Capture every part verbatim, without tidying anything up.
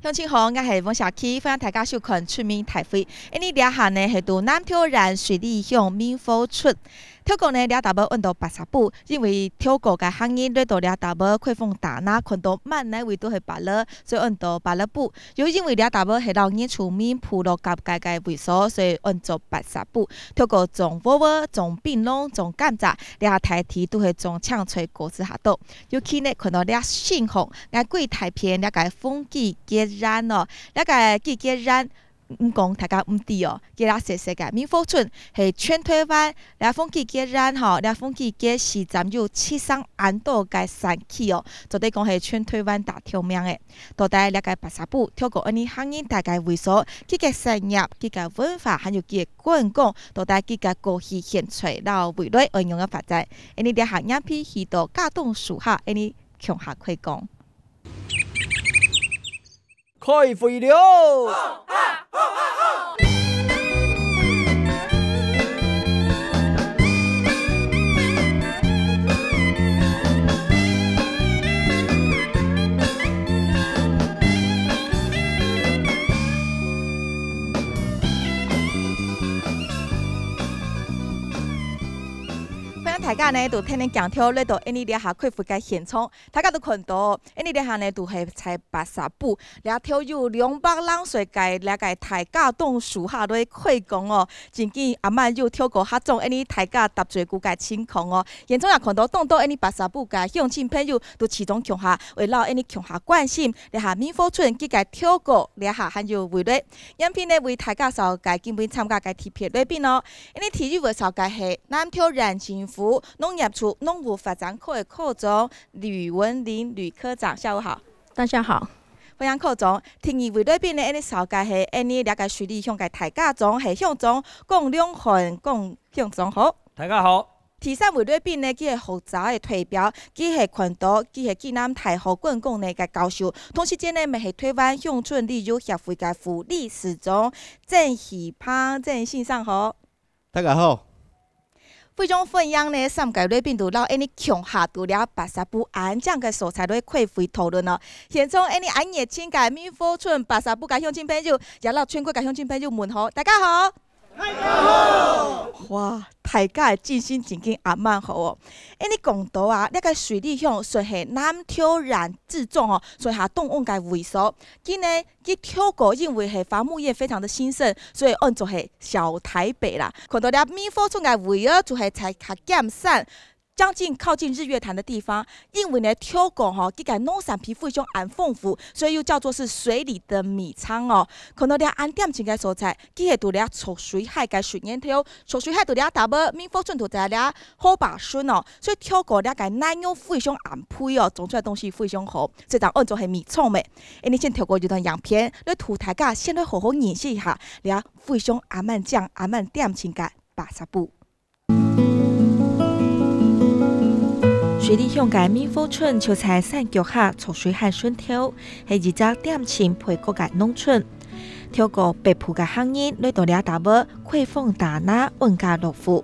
鄉親好，𠊎係黃小琪，歡迎大家收看《出名大會》。恁呢這下呢係在南投縣水里鄉明福村。頭過呢，這搭位安到白沙埔，因為頭過个客人來到這搭位，開封打那，看到滿哪位都係芭樂，所以安到芭樂埔。又因為這搭位係摎原住民部落合界个位所，所以安做白沙埔。頭過種禾仔、種檳榔、種柑仔，這下大體都係種青菜、果子下多。 尤其呢，看到這信號，𠊎歸大片這个風紀結緣哦，這个紀結緣，毋講大家毋知哦，佢這細細个明福村係全台灣，這風紀結緣吼，這風紀結是佔有七省恁多个產區哦，做得講係全台灣打頭名个。到底這个白沙埔，透過恁呢客人大个位所，佢个產業、佢个文化，還有佢个觀光，到底佢个過去、現在摎未來愛仰般發展？恁呢這下影片去到架棟樹下，恁呢 共下開講。開會了！歡迎大家呢，都跈等鏡頭來到恁呢這下開會个現場。 大家都看到，恁呢這下呢，都係在白沙埔，這頭有兩百零歲个這个大架棟樹下來開講哦，真經阿滿有透過客庄恁呢大家搭嘴鼓个情況哦。現場也看到當多恁呢白沙埔个鄉親朋友，都齊中共下，為了恁呢共下關心，這下明福村佢个頭過，這下還有未來。影片呢，為大家紹介今晡參加个特別來賓哦。恁呢第一位紹介係南投縣政府農業處農務發展科个科長 呂文玲呂科長，下午好。大家好。歡迎科長。第二位來賓呢，恁呢紹介係恁呢這个水里鄉个大家長，係鄉長江良瀚，江鄉長好。大家好。第三位來賓呢，佢係學者个代表，佢係看到，佢係暨南大學觀光系个教授，同時間呢，乜係台灣鄉村旅遊協會个副理事長，鄭喜芳，鄭先生好。 大家好。非常歡迎呢，三个來賓都摎恁呢共下到這白沙埔恁靚个所在來開會討論哦。現場恁呢恁熱情个明福村白沙埔个鄉親朋友，也摎全國个鄉親朋友問好，大家好。大家好。哇，大家个精神真經阿滿好哦。恁呢講到啊，這个水里鄉算係南投縣之中哦，算係東岸个位所。今呢， 佢頭過因為係伐木業非常的興盛，所以安做係小台北啦。看到這明福村个位仔就係在較尖山，將近靠近日月潭的地方。因為呢，頭過吼，佢个農產品非常恁豐富，所以又叫做是水裡的米倉哦。看到這恁恬靜个所在，佢係在這濁水溪个水源頭，濁水溪在這搭仔，明福村就在這河壩脣哦，所以頭過這个內容非常恁肥哦，種出來東西非常好，所以正安做係米倉咩。 恁呢先透過一段影片，來同大家先來好好認識一下，這非常恁靚、恁恬靜个白沙埔。水里鄉个明福村就在山腳下，濁水溪脣頭，係一隻恬靜肥沃个農村。透過北埔个客人來到這搭仔，開荒打那，安家落戶。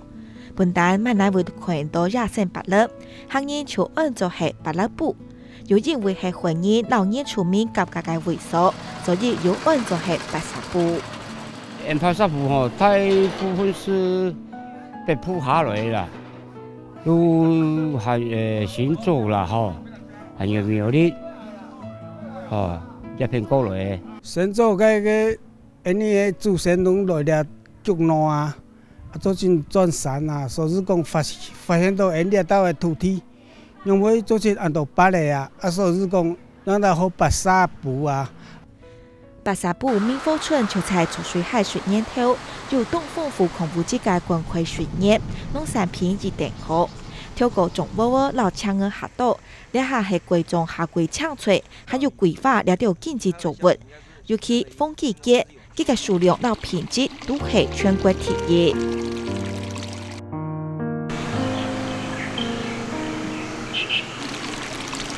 不但滿哪位看到野生芭樂，客人就安做係芭樂埔。 又因為係漢人摎原住民合界个位所，所以又安做係白沙埔。𫣆白沙埔吼，大部分係北埔下來啦，有還，呃，新竹啦吼，還有苗栗，吼，這片過來。新竹个，个，𫣆俚个祖先攏來這畜牧啊，啊，做陣轉山啊，所以講發，發現到𫣆這兜个土地 仰會做陣恁多芭樂啊，啊，所以講，仰會好白沙埔啊。白沙埔明福村就在濁水溪水源頭，有當豐富礦物質个灌溉水源，農產品一等好。透過種禾仔摎青菜下多，這下係改種夏季青菜，還有桂花這兜經濟作物。尤其風紀結， 佢个數量摎品質都係全國第一。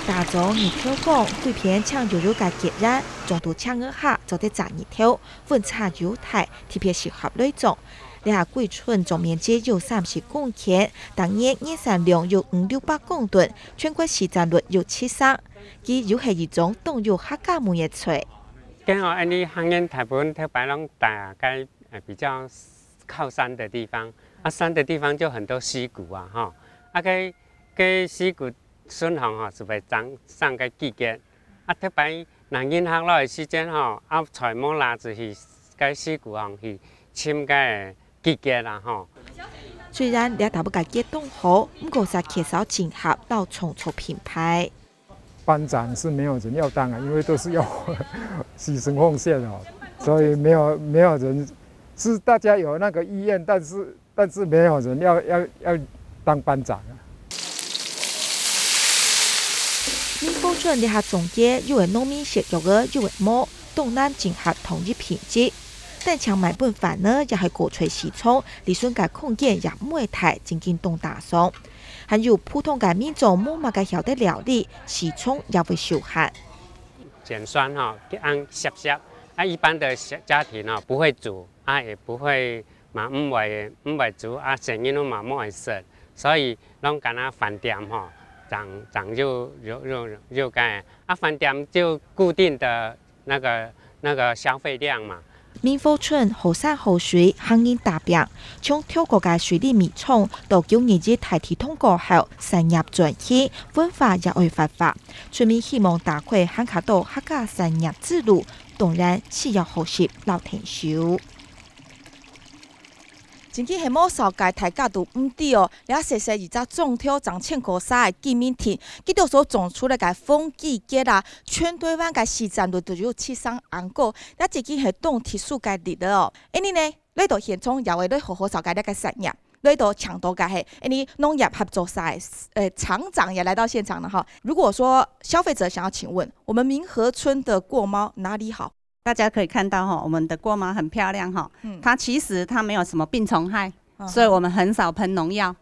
打早日頭光，歸片青油油个結緣，種到青菜下做得遮日頭，溫差又大，特別適合來種。這下歸村總面積有三十公頃，逐年年產量有五六百公噸，全國市占率有七成。佢又係一種當有客家味个菜。該吼，恁呢客人大部分頭擺攏蹛該，呃，比較靠山的地方，啊，山的地方就很多溪谷啊，吼。啊，該，該溪谷脣項吼，就會長，生該季節。啊，頭擺若人客來个時間吼，啊，菜無拿出去，該溪谷項去尋該季節啦，吼。雖然這搭屋个街當好，毋過煞缺少整合摎創作品牌。 班長是沒有人要當啊，因為都是要犧牲奉獻哦，所以沒有，沒有人，是大家有那個意願，但是，但是沒有人要，要，要當班長啊。明福村這下總結有个農民食肉个，有个無，當難整合統一品質。單淨賣分販呢，也係過在市場，利潤个空間也毋會大，正經當打爽。 還有普通个民眾無麼个曉得料理，市場也會受限。剪酸吼，佢恁澀澀，啊，一般的小家庭吼，不會煮，啊，也不會，嘛，毋會，毋會煮，啊，細人仔嘛毋會食，所以攏干焦飯店吼，正，正有，有，有，有个，啊，飯店就固定的 那個，那個消費量嘛。明福村好山好水，行人打拚，從頭過个水利米廠到九二一大地動過後，產業轉型，文化也愛發揮。村民希望打開還較多客家產業之路，當然需要學習摎𢯭手。 真經係無紹介，大家都毋知哦。這細細一隻莊頭，成千個儕个居民亭，佢兜所種出來个紅季節啊，全台灣个市占率都有七成恁高，這真經係當特殊个例仔哦。恁呢呢，來到現場也會來好好紹介這個產業。來到請到个係恁呢農業合作社个，呃，廠長也來到現場了哈。如果說消費者想要請問，我們明和村的過貓哪裡好？ 大家可以看到哈，我們的過貓很漂亮哈，嗯。它其實它沒有什麼病蟲害，嗯哼。所以我們很少噴農藥。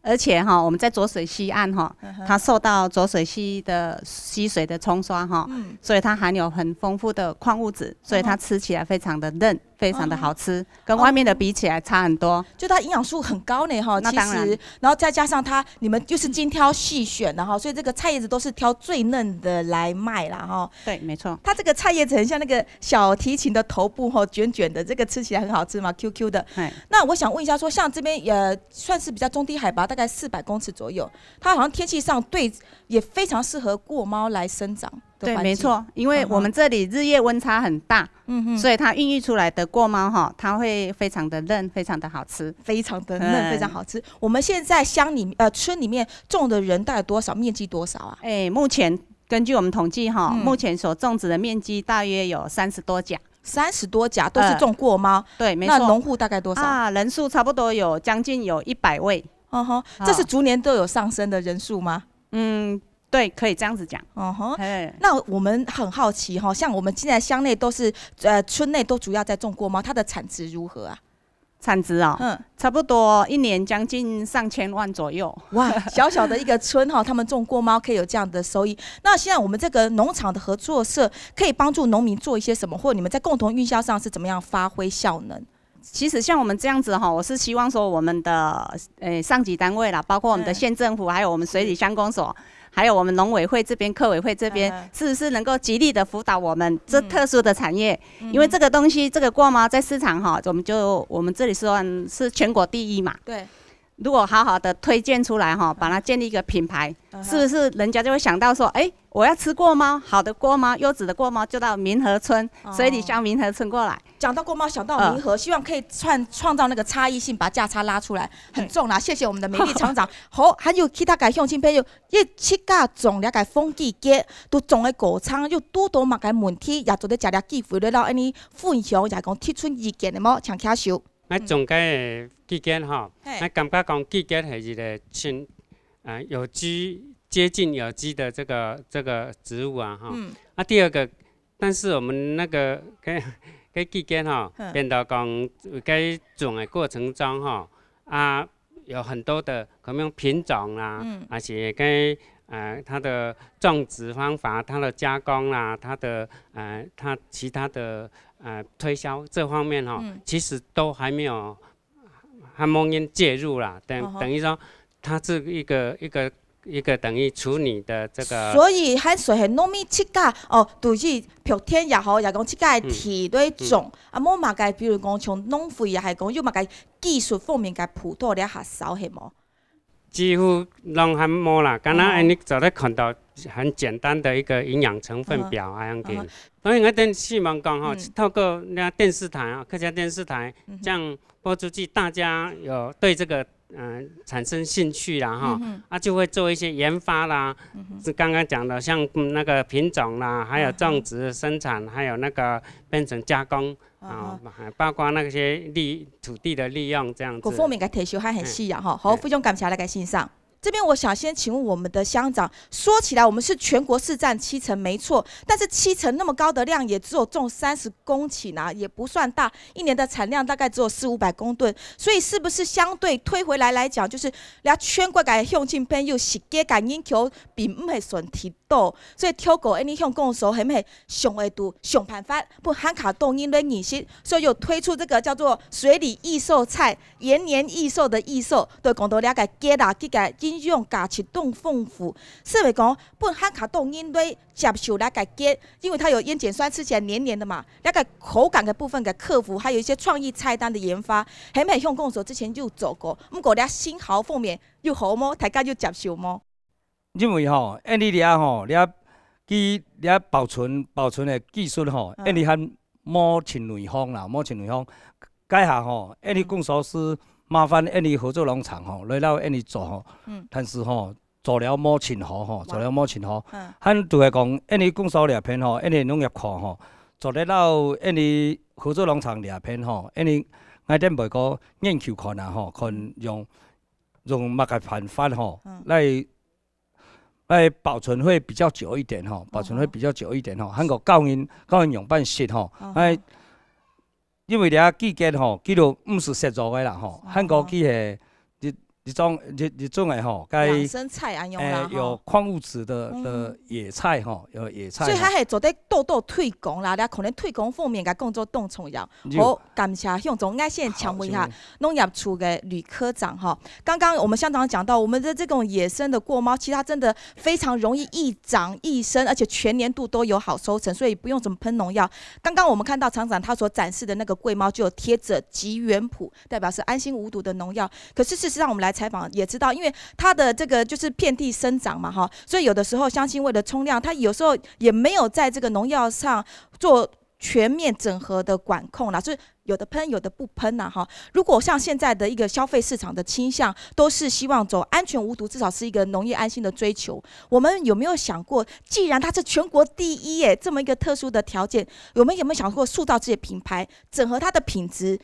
而且哈，我們在濁水溪岸哈，嗯哼。它受到濁水溪的溪水的沖刷哈，嗯。所以它含有很豐富的礦物質，所以它吃起來非常的嫩，嗯哼。非常的好吃，哦。跟外面的比起來差很多。就它營養素很高呢哈，那當然。其實，然後再加上它，你們就是精挑細選的哈，所以這個菜葉子都是挑最嫩的來賣啦哈。對，沒錯。它這個菜葉子很像那個 小提琴的頭部吼，捲捲的，這個吃起來很好吃嘛，Q Q的。嘿。那我想問一下說，像這邊，呃，算是比較中低海拔，大概四百公尺左右，它好像天氣上對，也非常適合過貓來生長的環境。對，沒錯，因為我們這裡日夜溫差很大，嗯哼。所以它孕育出來的過貓哈，它會非常的嫩，非常的好吃。非常的嫩，嗯。非常好吃。我們現在鄉裡，呃，村裡面種的人大概多少？面積多少啊？哎，目前 根據我們統計哈，嗯。目前所種植的面積大約有三十多甲。三十多甲都是種過貓？呃，對，沒錯。那農戶大概多少？啊，人數差不多有將近有一百位。嗯哼，啊。這是逐年都有上升的人數嗎？嗯，對，可以這樣子講。嗯哼，嘿。那我們很好奇哈，像我們現在鄉內都是，呃，村內都主要在種過貓，它的產值如何啊？ 產值哦，嗯。差不多一年將近上千萬左右。哇，小小的一個村哈，他們種過貓可以有這樣的收益。那現在我們這個農場的合作社可以幫助農民做一些什麼，或你們在共同運銷上是怎麼樣發揮效能？其實像我們這樣子哈，我是希望說我們的，呃，上級單位啦，包括我們的縣政府，嗯。還有我們水里鄉公所， 還有我們農委會這邊、客委會這邊，嗯哼。是不是能夠極力地輔導我們這特殊的產業？嗯。因為這個東西，嗯哼。這個過貓在市場哈，我們就，我們這裡算是全國第一嘛。對。如果好好地推薦出來哈，把它建立一個品牌，嗯哼。是不是人家就會想到說，欸，我要吃過貓，好的過貓，優質的過貓就到明和村，哦。水里鄉明和村過來。講到過貓，想到明和，嗯。希望可以創，創造那個差異性，把價差拉出來，很重啦。對。謝謝我們的美麗廠長。好，還有其他个鄉親朋友， 一直到種這個紅季節，都種个過程有堵到麼个問題，也做得藉這機會來摎𠊎俚分享，也講提出意見个無？請舉手。𠊎種个季節吼，嘿。𠊎感覺講季節係一個親，呃，有機，接近有機的這個，這個植物啊，吼。嗯。啊，第二個，但是我們那個，該，該季節吼，嗯。變到講，該種个過程中吼，啊， 有很多的可能品種啦，嗯。而且跟，呃，它的種植方法、它的加工啦、它的，呃，它其他的，呃，推銷這方面吼，嗯。其實都還沒有，還沒人介入啦。等，嗯哼。等於說，它是一個，一個一个等于处女的这个。所以還算係農民自家哦，就是莩田也好，也講自家个地來種，啊，無麼个，比如講像農會也係講有麼个技術方面个輔導這下少係無？幾乎攏還無啦，剛剛恁呢做得看到很簡單的一个營養成分表啊，恁樣个。所以我等希望講吼，透过那電視台啊，客家電視台这样播出去，大家有对这个嗯，產生興趣啦哈，啊，就會做一些研发啦，是刚刚讲的，像嗯那个品种啦，还有种植生产，还有那个变成加工啊，还包括那些利土地的利用这样子。各方面个提升還很需要哈。好，非常感謝大家欣賞。这边我想先请问我们的乡长，说起来我们是全国市占七成没错，但是七成那么高的量也只有种三十公顷啊，也不算大，一年的产量大概只有四五百公吨，所以是不是相对推回来来讲，就是 這全國个鄉親朋友，實際个人口並毋係算忒多，所以透過恁呢鄉公所，係毋係想會到想辦法，分還較多人來認識，所以有推出這个叫做水里益壽菜，延年益壽的益壽，就講到這个桔啊，佢个營養價值當豐富，所以講分還較多人來接受這个桔，因為它有菸鹼酸，吃起來黏黏的嘛，這个口感的部分的克服，還有一些創意菜單的研发，係毋係鄉公所之前就做過，毋過這个成效方面 有好無？大家有接受無？因為吼，恁呢這吼，這佢這保存保存个技術吼，嗯。恁呢還無盡內行啦，無盡內行。該下吼，恁呢公所係麻煩恁呢合作農場吼，來摎恁呢做吼。嗯。但是吼，做了無盡好吼，做了無盡好。嗯。還就係講，恁呢公所這片吼，恁呢農業課吼，做得摎恁呢合作農場這片吼，恁呢𠊎等會過研究看啊吼，看用 用麼个辦法吼，嗯。來來保存會比較久一點吼，保存會比較久一點吼，還過教人教人用辦法吼，嗯哼。來，因為這个桔吼，佢就毋係食做个啦吼，哦。還過佢係一一種一一種个吼，該養生菜恁樣啦，吼。誒，有礦物質的的野菜吼，有野菜吼。所以佢還做得多多推廣啦，這可能推廣方面个工作當重要。有。好，感謝鄉長，𠊎先請問一下，好，請問。 農業處个呂科長哈，剛剛我們鄉長講到，我們的這種野生的桂貓，其實它真的非常容易一長一生，而且全年度都有好收成，所以不用怎麼噴農藥。剛剛我們看到廠長他所展示的那個桂貓，就有貼著吉原譜，代表是安心無毒的農藥。可是事實上，我們來採訪也知道，因為它的這個就是遍地生長嘛，哈，所以有的時候鄉親為了衝量，它有時候也沒有在這個農藥上做全面整合的管控啦，所以有的噴，有的不噴呐，哈。如果像現在的一個消費市場的傾向，都是希望走安全無毒，至少是一個農業安心的追求。我們有沒有想過，既然它是全國第一耶，這麼一個特殊的條件，我們有沒有想過塑造自己的品牌，整合它的品質，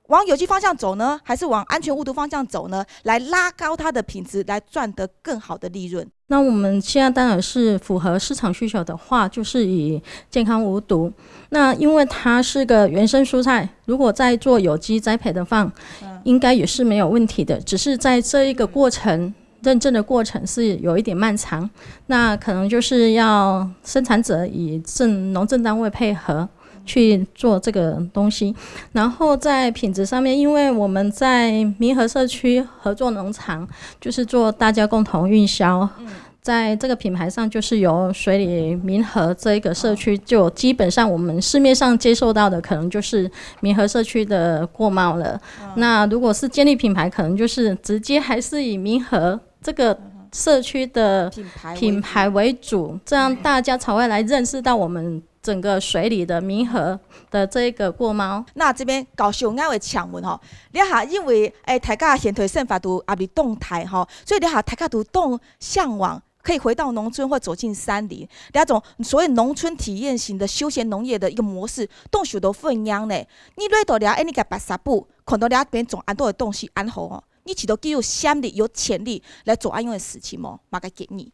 往有机方向走呢，還是往安全无毒方向走呢？來拉高它的品質，來賺得更好的利潤。那我們現在當然是符合市場需求的話，就是以健康无毒。那因为它是个原生蔬菜，如果再做有机栽培的话，嗯。应该也是没有问题的。只是在这一个过程，认证的过程是有一点漫长，那可能就是要生产者与政，农政单位配合去做这个东西。然后在品质上面，因为我们在民和社区合作农场，就是做大家共同运销。嗯。在这个品牌上，就是由水里民和这一个社区，就基本上我们市面上接受到的，可能就是民和社区的过帽了。嗯。那如果是建立品牌，可能就是直接还是以民和这个社区的品牌为主。品牌为主，这样大家才会来认识到我们整个水里的民和的这个过帽。那这边教授，我有请问吼，这下因为，诶，大家现代生活都压力当大吼，所以这下大家都当向往可以回到农村或走进山林，那种所谓农村体验型的休闲农业的一个模式，当受到欢迎呢。你来到这，诶，你个巴萨布，看到这边种恁多的东西，恁好哦，你觉得佢有潜力、有潜力来做恁样的事情无？么个建议？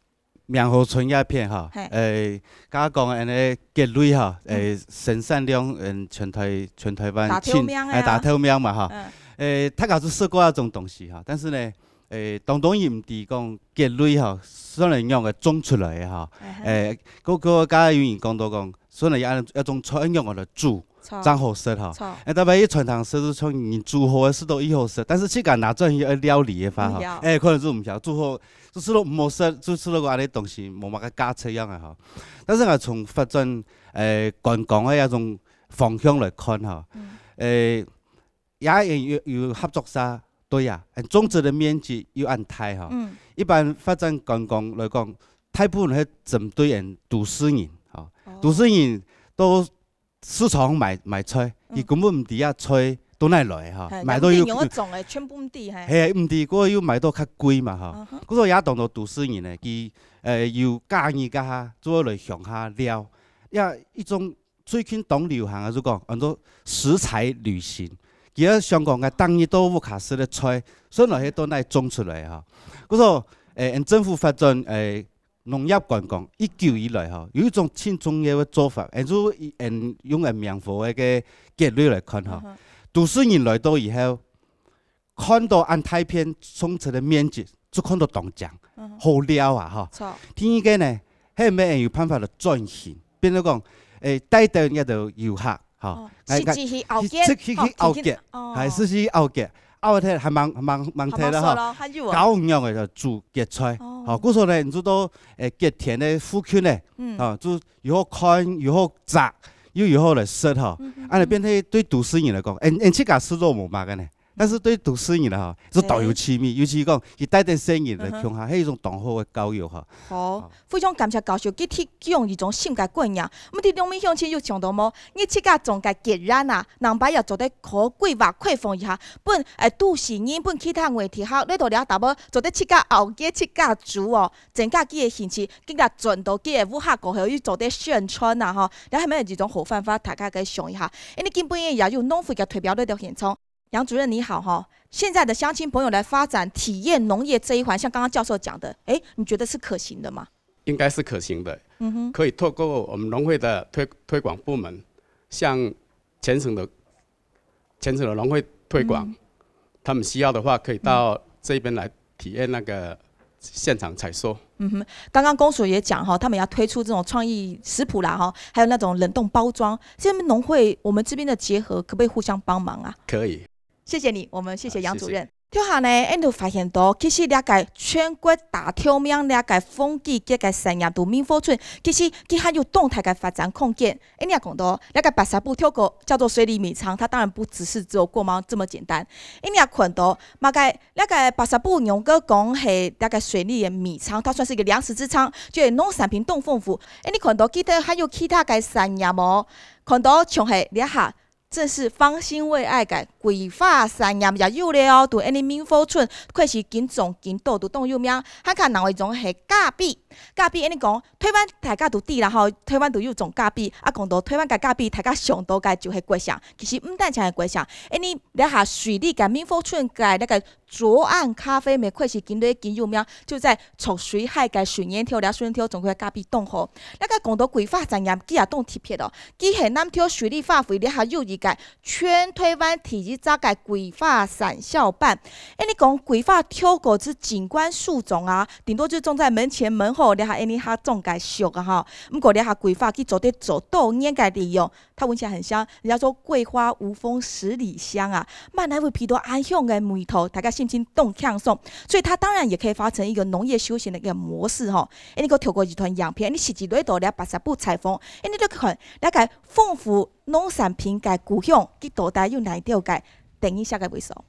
苗栗村这片哈，嘿。诶，刚刚讲的那个桔类哈，嗯。诶，生产量，嗯，全台，全台湾打头名的啊。诶，打头名嘛哈。嗯。诶，大家都试过那种东西哈，但是呢，诶，当多人毋知讲桔类哈，算系仰个种出来的哈。嗯哼。诶，个个刚刚有人讲到讲，算系要，要种出来仰个来煮。正好食吼。欸，特別去餐廳食就像人煮好个食到異好食，但是自家拿轉去愛料理个話吼，欸，可能就毋曉煮好，就食到毋好食，就食到个恁樣東西無麼个價值樣个吼。但是𠊎從發展欸觀光个一種方向來看吼，欸，也有有合作社對啊，種植个面積又恁大吼。一般發展觀光來講，大部分係針對人都市人吼，都市人都 市場買買菜，佢根本毋知啊菜到哪來吼，買到又用个種个全部毋知嘿。係毋知，過又買到較貴嘛吼。故所也當多都市人呢，佢呃有假日个哈，做來鄉下尞，也一種最近當流行个，就講安到食材旅行。佢个想講个，當日到屋下食个菜，算來係到哪種出來吼。故所，誒，政府發展誒 農業觀光一久以來吼，有一種盡重要个做法，𠊎就𠊎用𠊎苗圃个个結論來看吼，都市人來到以後，看到恁大片種出个面積，就看到當靚，好尞啊吼。第二个呢，係毋係有辦法來轉型，變做講，誒，帶等該兜遊客吼， 哦，實際去拗結，去去拗結，還係去拗結，拗忒還吂吂吂忒啦吼，還有哦，搞樣个就煮結菜，吼，故所呢，你就到誒結田个附近呢，吼，就又好看又好摘，又又好來食吼，恁樣變成對都市人來講，誒誒自家食肉無嘛个呢。 但是對都市人來吼，係當有趣味，尤其講佢帶等細人來鄉下，係一種當好个教育吼。好，非常感謝教授，佢提供一種新个觀念。毋知兩位鄉親有想到無？你自家種个結蘭啊，能把也做得可規劃開放一下，分誒都市人，分其他外地客來到這搭啵，做得自家拗結自家煮哦，增加佢个興趣，更加賺到佢个屋下過後又做得宣傳啊吼。這係毋係一種好辦法？大家可以想一下。因為今晡日也有農會个代表來到現場。 楊主任你好哈，現在的鄉親朋友來發展體驗農業這一環，像剛剛教授講的，誒，你覺得是可行的嗎？應該是可行的，嗯哼，可以透過我們農會的推推廣部門，向全省的全省的農會推廣，他們需要的話，可以到這邊來體驗那個現場採收。嗯哼，剛剛公所也講哈，他們要推出這種創意食譜啦哈，還有那種冷凍包裝，這邊農會我們這邊的結合可不可以互相幫忙啊？可以。謝謝你，我們謝謝楊主任。好，謝謝。這下呢，𠊎就發現到，其實這個全國打頭名這個紅基結个產業佇明福村，其實佢還有當大个發展空間。 𠊎也講到，這個巴沙布透過叫做水利米倉，它當然不只是只有過貓這麼簡單。𠊎也看到，麼个這個巴沙布用个講係這個水利个米倉，它算是一個糧食之倉，就係農產品當豐富。𠊎看到記得還有其他个產業無？看到像係這下正是方興未艾个桂花產業也有了哦，佇𠊎俚明福村開始緊種緊多，都當有名。還看另外一種係咖啡，咖啡𠊎俚講 台灣大家都知啦吼，台灣都有種咖啡，啊講到台灣个咖啡，大家想到个就係國姓。其實毋單淨係國姓，因為這下水利个明福村个那個左岸咖啡乜開始緊來緊有名，就在濁水溪个水源頭，這水源頭種个咖啡當好。那個講到桂花產業，佢也當特別哦，佢係南投水利發揮這下有一個全台灣第一隻个桂花產銷班。𠊎俚講桂花透過係景觀樹種啊，頂多就種在門前門後，這下𠊎俚較種个俗啊吼。 毋過這下桂花佢做得做多元个利用，它聞起來很香，人家說桂花無風十里香啊，嘛哪會鼻到恁香个味道，大家心情當輕鬆。所以它當然也可以發成一個農業休閒的一個模式吼。𠊎俚過透過一段影片，𠊎俚實際來到這巴沙布採訪，𠊎俚來看這個豐富農產品个故鄉，佢到底有哪兜个，等一下个位所。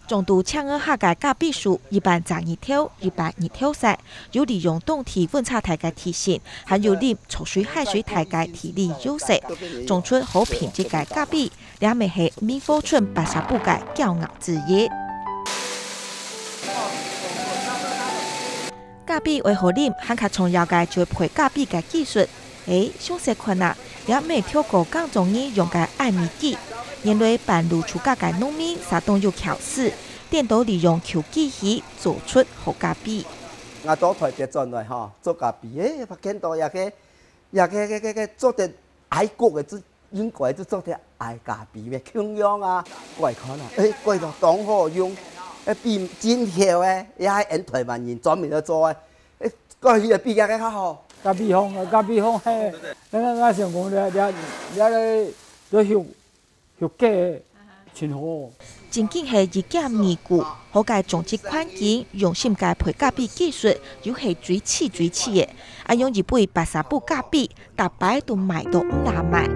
種佇牆仔下个咖啡樹，一半摘日頭，一半日頭曬，有利用當地溫差大个地形，還有臨濁水溪水大个地理優勢，種出好品質个咖啡，這乜係明福村巴沙布个驕傲之一。咖啡愛好啉，還較重要个就係焙咖啡个技術。 誒，詳細看啊，這乜透過耕種人用个艾米機，原來半路出家个農民煞當有巧思，顛倒利用舊機器做出好咖啡。𠊎到台北轉來吼，做咖啡，誒，發現到這個，這個，個，個，個做得愛國个，就應該就做得愛咖啡咩，共樣啊，過來看啊，誒，過來當好用，誒，比真好誒，也係𠊎台灣人專門來做誒。 誒，過去个比較个較好。咖啡風，咖啡風，嘿，咱咱想講了了了了，就休休假，真好。正經係一兼二顧，好个種植環境，用心个配咖啡技術，又係最趣最趣个。恁樣一杯巴沙布咖啡，逐擺都賣到毋罅賣。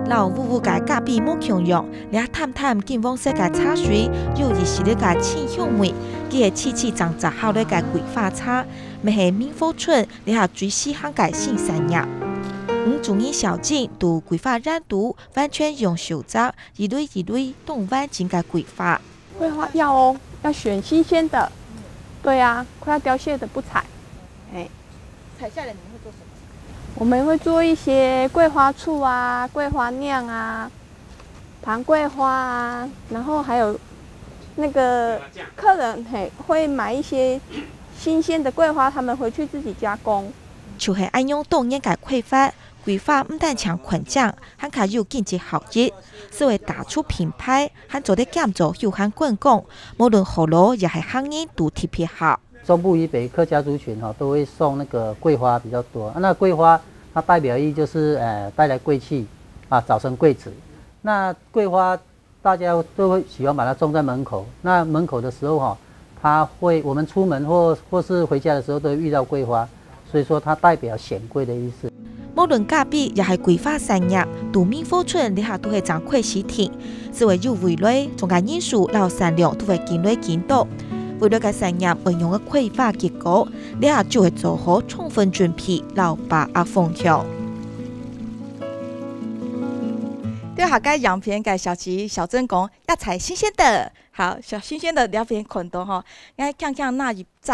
摎烏烏个咖啡無共樣，這淡淡金黃色个茶水，有一息仔个清香味，佢係趣趣正摘好來个桂花茶，乜係明福村這下最時行个新產業。五十二小徑都桂花園肚，完全用手摘，一蕊一蕊當完整个桂花。桂花要哦，要選新鮮的。對啊，快要凋謝的不採。哎，採下來你們會做什麼？我們會做一些桂花醋啊、桂花釀啊、糖桂花啊，然後還有那個客人嘿會買一些新鮮的桂花，他們回去自己加工。就係恁樣多年个桂花，桂花毋單淨環境，還較有經濟效益，所以打出品牌，還做得兼做休閒觀光，無論學老也係客人都特別好。中部以北客家族群哈，都會送那個桂花比較多。啊，那桂花它代表意義就是，呃，帶來貴氣啊，早生貴子。那桂花大家都會喜歡把它種在門口。那門口的時候哈，它會，我們出門或或是回家的時候都會遇到桂花，所以說它代表顯貴的意思。無論咖啡也係桂花產業，都明福村這下都係正開始定，只會有未來，總个人數摎產量都會緊來緊多。未來个產業會用个桂花結果，這下就會做好充分準備摎把握方向。對下个影片个小琪小珍講，要採新鮮的。好，小新鮮的這片看到吼，𠊎輕輕拿一隻，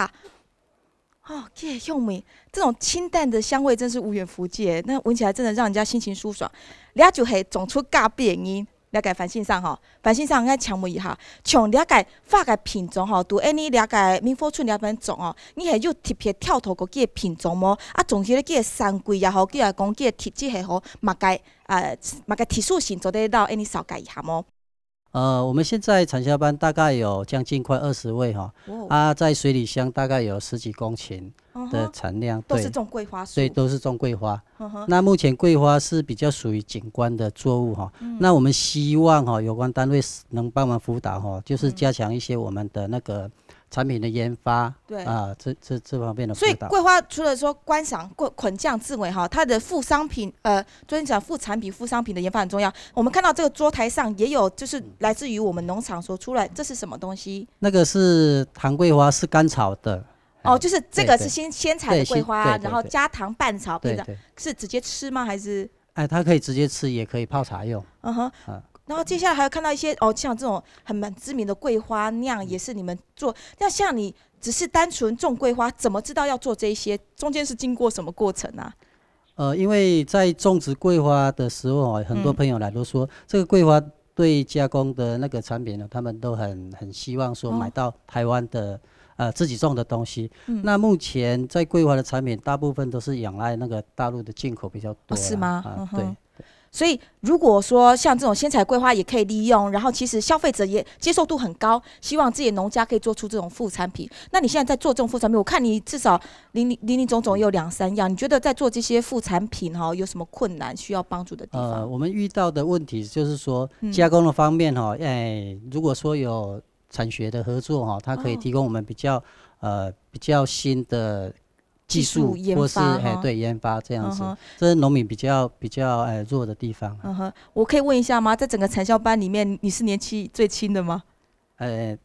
哦，這个香味，這種清淡的香味真是無遠弗屆，那聞起來真的讓人家心情舒爽。這就係種出咖啡个人，了解范先生吼，范先生，𠊎請問一下，像這个花个品種吼，都恁呢這个明福村這片種哦，你係有特別挑討過幾个品種無？啊，種起來幾个產季也好，幾个講幾个特質係好，麼个，呃，麼个特殊性做得摎恁呢紹介一下無？ 呃，我們現在產銷班大概有將近快二十位哈，哦。啊，在水里鄉大概有十幾公頃的產量，嗯哼。都是種桂花樹。對，對，都是種桂花。嗯哼。那目前桂花是比較屬於景觀的作物哈，嗯。那我們希望哈，有關單位是能幫忙輔導哈，就是加強一些我們的那個產品的研發，嗯。對。啊，這，這，這方面的輔導。所以桂花除了說觀賞、觀，看靚之外哈，它的副商品，呃， 專講副產品、副商品的研發很重要。我們看到這個桌台上也有，就是來自於我們農場所出來，這是什麼東西？那個是糖桂花，是乾炒的。哦，哎，就是這個是先，對，對。先採的桂花，對，對，對，然後加糖拌炒，對，變成，對。是直接吃嗎？還是？哎，它可以直接吃，也可以泡茶用。嗯哼。啊。然後接下來還有看到一些，哦，像這種很，蠻知名的桂花釀，也是你們做。那像你只是單純種桂花，怎麼知道要做這一些？中間是經過什麼過程啊？ 呃，因為在種植桂花的時候哦，很多朋友來都說，嗯。這個桂花對加工的那個產品呢，他們都很，很希望說買到台灣的，嗯。呃，自己種的東西。嗯。那目前在桂花的產品，大部分都是仰賴那個大陸的進口比較多啦。哦，是嗎？啊，嗯哼。對。所以如果說像這種鮮採桂花也可以利用，然後其實消費者也接受度很高，希望自己的農家可以做出這種副產品。那你現在在做這種副產品，我看你至少林林林總總有兩三樣，你覺得在做這些副產品哈，有什麼困難需要幫助的地方？呃，我們遇到的問題就是說，嗯。加工的方面哈，哎，如果說有產學的合作哈，它可以提供我們比較，哦。呃，比較新的技術，技術研發哈。或是，哎，對，研發這樣子，嗯哼。這是農民比較，比較，哎，弱的地方。嗯哼，我可以問一下嗎？在整個產銷班裡面，你是年紀最輕的嗎？呃，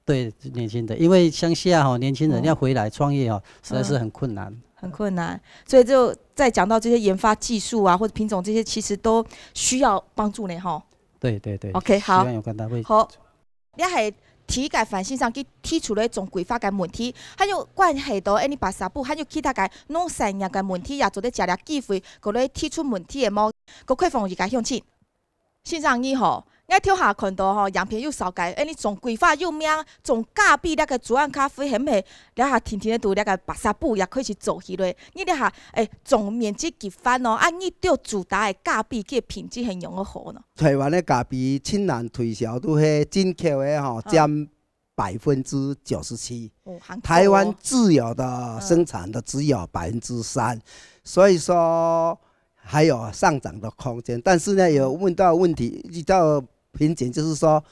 對，年輕的，因為鄉下吼，年輕人要回來創業吼，嗯。實在是很困難。嗯，很困難，所以就在講到這些研發技術啊，或者品種這些，其實都需要幫助呢，吼。對，對，對，OK，好。希望有關單位。好，這係第一个范先生佢提出來種桂花个問題，還有關係到恁呢巴沙布，還有其他个農產業个問題，也做得借這機會，過來提出問題个無？過開放一个鄉親。 先生你好，𠊎頭下看到吼，影片有紹介，哎，你種桂花有名，種咖啡這个左岸咖啡，係毋係？這下天天都這个巴沙布也開始做起來。你這下，哎，種面積幾番哦，啊，你對主打个咖啡个品質係仰仔好呢？台灣个咖啡盡難推銷，都係進口个吼，嗯。佔百分之九十七，哦，還高哦。台灣自有的生產的只有百分之三，所以說還有上漲的空間。但是呢，有問到問題，遇到瓶頸，就是說，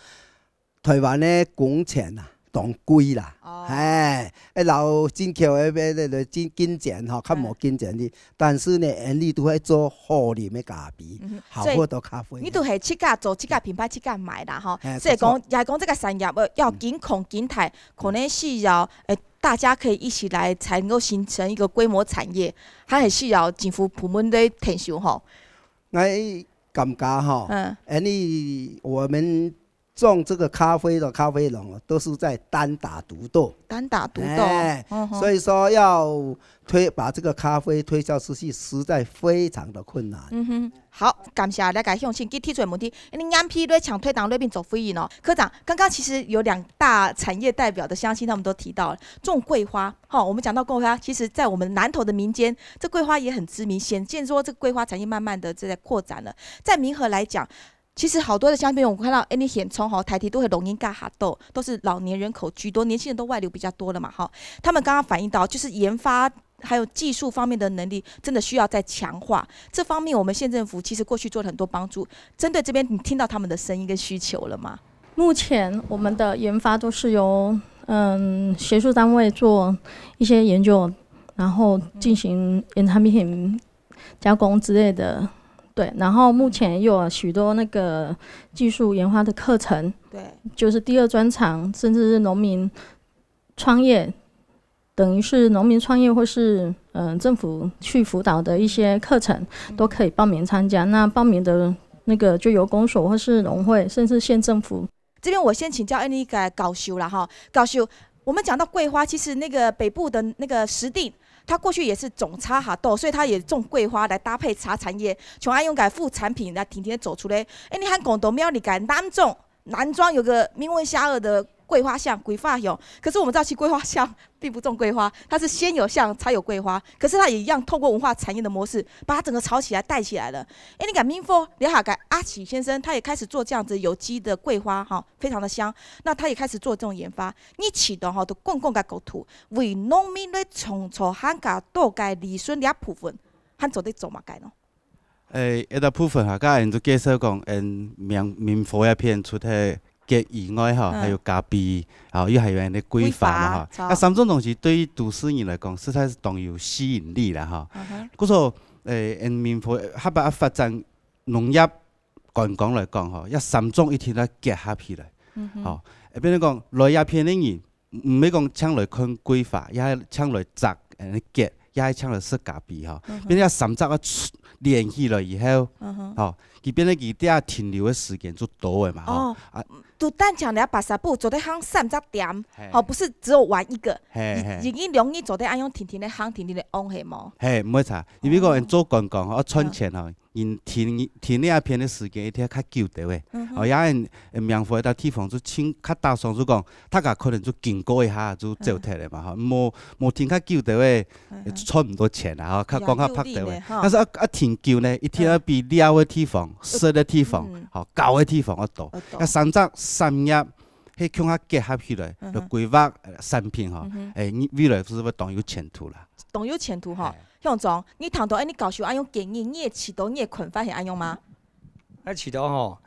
台灣的工錢啊，當貴啦。哦。哎，哎，老進口的，那，那，那，金，金錢吼，較無金錢的，但是呢，𫣆俚都會做好啉的咖啡，嗯哼。好喝的咖啡。所以你都係自家做，自家品牌，自家賣啦，吼。哎，所以講，不錯。也係講這個產業，呃，要緊擴緊大，可能需要，呃，大家可以一起來，才能夠形成一個規模產業，還很需要政府部門的𢯭手吼。𠊎感覺吼，嗯。𫣆俚，我們種這個咖啡的咖啡農啊，都是在單打獨鬥。單打獨鬥。哎，嗯哼。所以說要推，把這個咖啡推銷出去，實在非常的困難。嗯哼，好，感謝大家鄉親，佢提出的問題，因為眼皮咧搶推檔那邊做回應哦。科長，剛剛其實有兩大產業代表的鄉親，他們都提到了種桂花。哈，我們講到桂花，其實在我們南投的民間，這桂花也很知名，顯見說這桂花產業慢慢地在擴展了。在民和來講， 其實好多的鄉親朋友，我看到，哎，你現場吼，大體都係老人家較多，都是老年人口居多，年輕人都外流比較多了嘛，哈。他們剛剛反映到，就是研發還有技術方面的能力，真的需要再強化。這方面，我們縣政府其實過去做了很多幫助。針對這邊，你聽到他們的聲音跟需求了嗎？目前我們的研發都是由，嗯，學術單位做一些研究，然後進行研發品 加工之類的。對，然後目前也有許多那個技術研發的課程，對。就是第二專長，甚至是農民創業，等於是農民創業或是，嗯，政府去輔導的一些課程，嗯。都可以報名參加。那報名的那個就由公所或是農會，甚至縣政府 這邊我先請教𫣆俚个教授啦，哈。教授，我們講到桂花，其實那個北部的那個石碇，它過去也是種茶較多，所以它也種桂花來搭配茶產業，從而用个副產品來天天走出來。哎，你還講到苗栗个南庄，南庄有個名聞遐邇的桂花鄉，桂花鄉。可是我們知道，其實桂花鄉並不種桂花，它是先有鄉才有桂花，可是它也一樣透過文化產業的模式，把它整個炒起來、帶起來了。哎，你看民和這下个阿喜先生，他也開始做這樣子有機的桂花，哈。 非常的香。那他也開始做這種研發。你試著吼，對觀光个角度，為農民來創造還較多个利潤這部分，還做得做麼个呢？誒，這個部分哈，剛才你就介紹講，嗯，民，民和這片除了桔以外哈，嗯。還有咖啡，啊，又還有那桂花嘛哈。桂花，著。那三種東西對於都市人來講，實在是當有吸引力啦哈。嗯哼。故所，誒，嗯，民和，呃，還要發展農業 觀光來講吼，這三種一定愛結合起來。嗯哼。吼，會變成講，來這片个人，毋，毋係講淨來看桂花，也係淨來摘，呃，桔，也係淨來食咖啡吼。嗯哼。變成三隻愛聯起來以後，嗯哼。吼，佢變成佢這停留个時間就多个嘛，吼。哦，啊。就單淨這Pasar Boo做得行三隻店，嘿。吼，毋係只有玩一個。嘿，嘿。已，已經容易做得恁樣定定个行，定定个往，係無？嘿，無錯。因為講，哦。做觀光吼，愛賺錢吼， 人停，停這片个時間一定較久兜仔。嗯哼。哦，也係，呃，民和這地方就盡較打爽，就講，大家可能就經過一下就走忒了嘛，吼，無，無停較久兜仔，嗯哼。賺毋到錢啦，吼，較講較白兜仔。也有利呢，吼。但是啊，啊，停久呢，一定愛比尞个地方、嗯。食个地方，嗯。吼，搞个地方愛多。愛多。啊，三隻產業，係共下結合起來，嗯哼。來規劃，呃，產品吼，嗯哼。誒，你未來係毋係當有前途啦？當有前途吼。嘿。 鄉長，你聽到恁呢教授恁樣建議，你个試著，你个看法係恁樣嗎？啊，試著吼，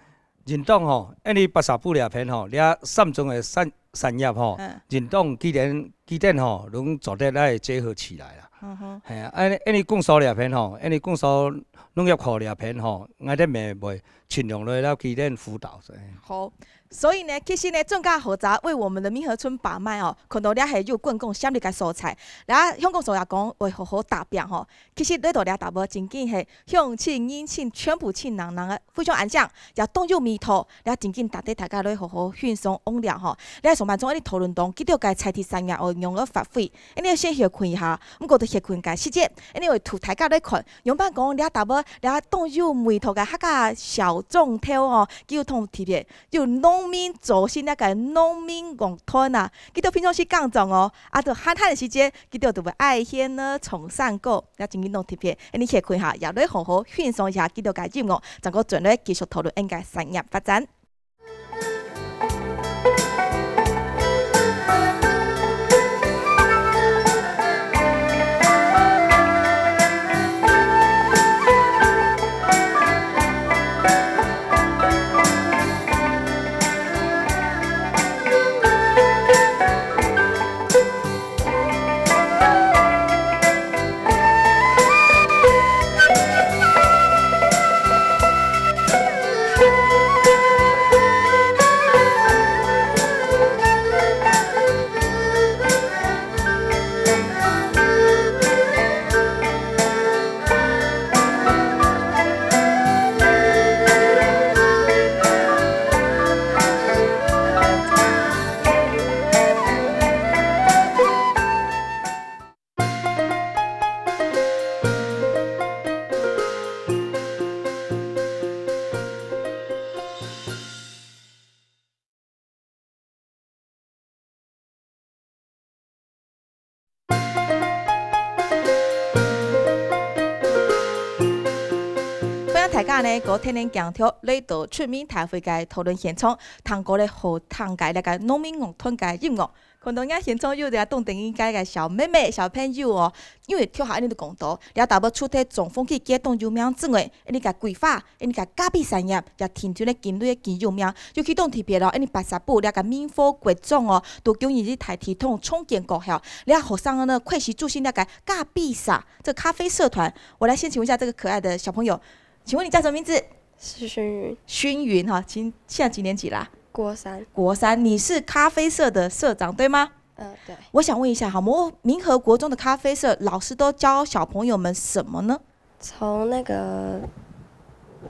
認同吼，恁呢Pasar Boo這片吼，這三種个產，產業吼，嗯。認同既然，既然吼，攏做得來結合起來啦。嗯哼。嘿啊，恁呢，恁呢公所這片吼，恁呢公所農業科這片吼，𠊎兜乜會盡量來摎佢兜輔導。好， 所以呢，其實呢，專家學者為我們的民和村把脈哦，看到這係有觀光潛力个所在。然後鄉公所也講會好好打拚吼。其實來到這搭位，正經係鄉親人親全部親人人个，非常安詳，也當有味道，這正經值得大家來好好欣賞往了吼。這上半場恁呢討論當，佢兜个在地產業愛仰般發揮，恁呢先歇睏一下，毋過在歇睏个時節，恁呢會同大家來看，樣般講這搭位，這當有味道个客家小眾頭哦，佢有當特別 有農民組成該个農民樂團啊，佢兜平常時耕種哦，啊，到閒閒个時節，佢兜就會愛絃呢，唱山歌，也真經當特別。恁呢歇睏下，也來好好欣賞一下佢兜个音樂，正過轉來繼續討論𫣆个產業發展。大家呢，過天天鏡頭來到出名大會个討論現場，聽過了好聽个這个農民樂團个音樂。看到這現場有這个當得意个小妹妹、小朋友哦，因為頭下恁樣都講到，這大埔除忒種風機街當有名之外，恁樣个桂花，恁樣个咖啡產業也定著呢境內个真有名，尤其當特別咯，恁樣巴沙埔這个明和國中哦，都今年是大體統重建過後，這學生呢開始組成這个咖啡社，這咖啡社團。我來先請問一下這個可愛的小朋友，請問你叫什麼名字？是薰云，薰云哈，今现在几年级啦？国三。国三，你是咖啡社的社长对吗？呃，对，我想问一下哈，我们明和国中的咖啡社老师都教小朋友们什么呢？从那个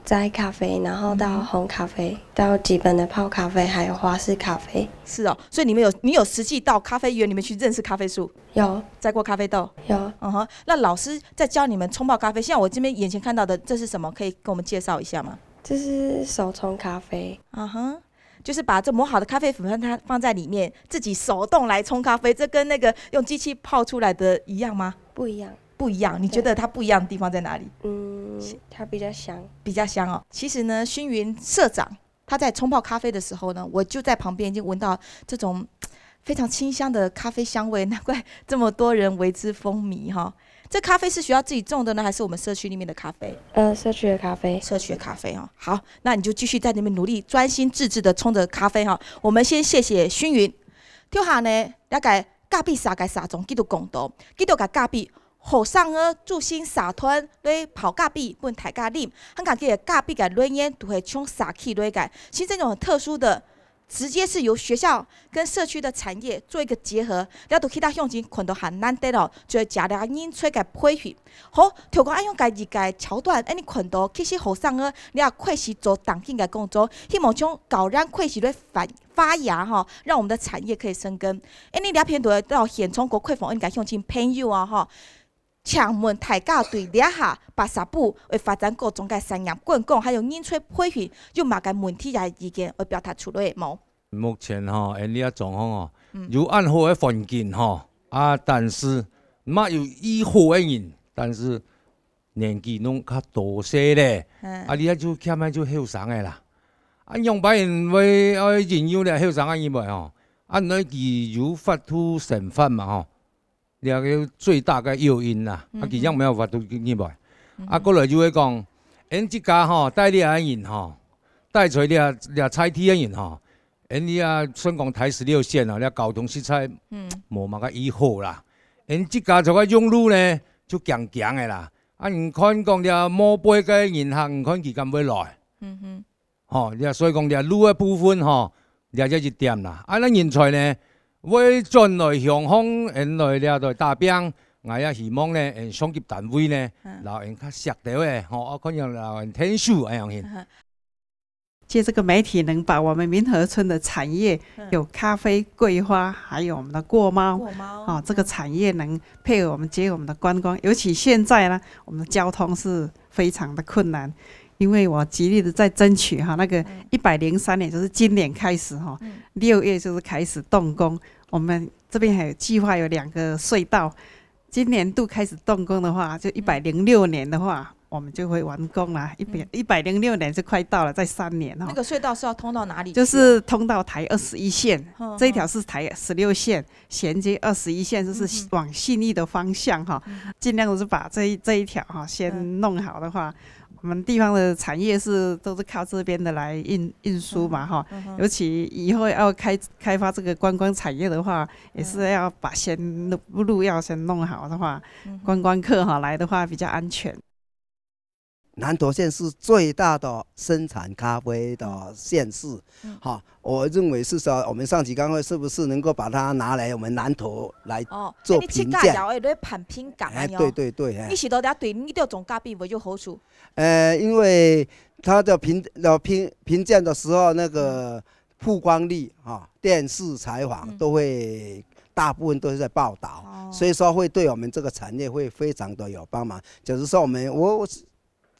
摘咖啡，然后到烘咖啡，到基本的泡咖啡，还有花式咖啡。是哦，所以你们有你有实际到咖啡园里面去认识咖啡树，有摘过咖啡豆？有，嗯哼，那老师在教你们冲泡咖啡，像我这边眼前看到的，这是什么？可以跟我们介绍一下吗？这是手冲咖啡，嗯哼，就是把这磨好的咖啡粉放它放在里面，自己手动来冲咖啡，这跟那个用机器泡出来的一样吗？不一样。不一样，你觉得它不一样的地方在哪里？嗯，它比较香。比较香哦。其实呢，薰云社长他在冲泡咖啡的时候呢，我就在旁边已经闻到这种非常清香的咖啡香味，难怪这么多人为之风靡哈。这咖啡是学校自己种的呢，还是我们社区里面的咖啡？呃，社区的咖啡。社区的咖啡哦。好，那你就继续在那边努力，专心致志的冲着咖啡哈。我们先谢谢薰云。接下呢，大概咖啡社个社长佢都讲到，佢都个咖啡，学生个组成社团来泡咖啡分大家啉，还讲佢个咖啡个来源都系从社区来个，形成一种很特殊的。直接是由学校跟社区的产业做一个结合，了到其他乡镇看到很难得咯，就会加了人才个培训。好，透过恁样个一个桥段，恁你看到其实学生呢，你也开始做当今个工作，希望从教人开始来发发芽哈，让我们的产业可以生根。恁你这片都到现场个开放，恁个乡亲朋友啊哈，请问大家对这下巴沙埔会发展各种个产业观光，还有人才培训，有么个问题也意见会表达出来无？目前吼，恁呢个状况哦，有恁好个环境吼，啊，但是嘛有已好个人，但是年纪拢较大些咧，嗯啊，你啊就欠个就后生个啦。啊，样般人会爱引诱咧后生个人袂吼？啊，你佢有法度生活嘛吼？ 这个最大个诱因啦，啊，佢样没有法度入来。啊，过来就会讲，恁自家吼，带你个人吼，带出这这菜地个人吼，恁你啊，算讲台十六线啊，这交通实在无么个已好啦。恁自家做个用路呢，就强强个啦。啊，你看讲这摸背个银行，你看佢敢会来？嗯哼，吼，这所以讲这路个部分吼，这个一点啦。啊，那人才呢，会转来雄风，原来这个大饼，我也希望呢，嗯，上级单位呢，嗯然后嗯较适当个吼，啊，可能然后天数那样形。借这个媒体，能把我们民和村的产业嗯有咖啡、桂花，还有我们的过猫，过猫哦，这个产业能配合我们接我们的观光，尤其现在呢，我们的交通是非常的困难，因为我极力的在争取哈，那个一百零三年就是今年开始哈，六月就是开始动工，我们这边还有计划有两个隧道，今年度开始动工的话，就一百零六年的话，我们就会完工啦。一百一百零六年就快到了，再三年哈那。个隧道是要通到哪里去啊？就是通到台二十一线，嗯这一条是台十六线，衔接二十一线，就是往信义的方向哈。尽量是把这一这一条哈先弄好的话，我们地方的产业是都是靠这边的来运运输嘛哈。尤其以后要开开发这个观光产业的话，也是要把先路路要先弄好的话，观光客哈来的话比较安全。南投县是最大的生产咖啡的县市，哈，我认为是说，我们上级单位是不是能够把它拿来我们南投来哦，做哎你自家评鉴？也会来办评鉴哎，安尼哦对对对，哎你，是到底对你对种咖啡会有好处？呃，因为它的评呃评评鉴的时候，那个曝光率哈，电视采访都会大部分都是在报道，哦所以说会对我们这个产业会非常的有帮忙。假如说我们我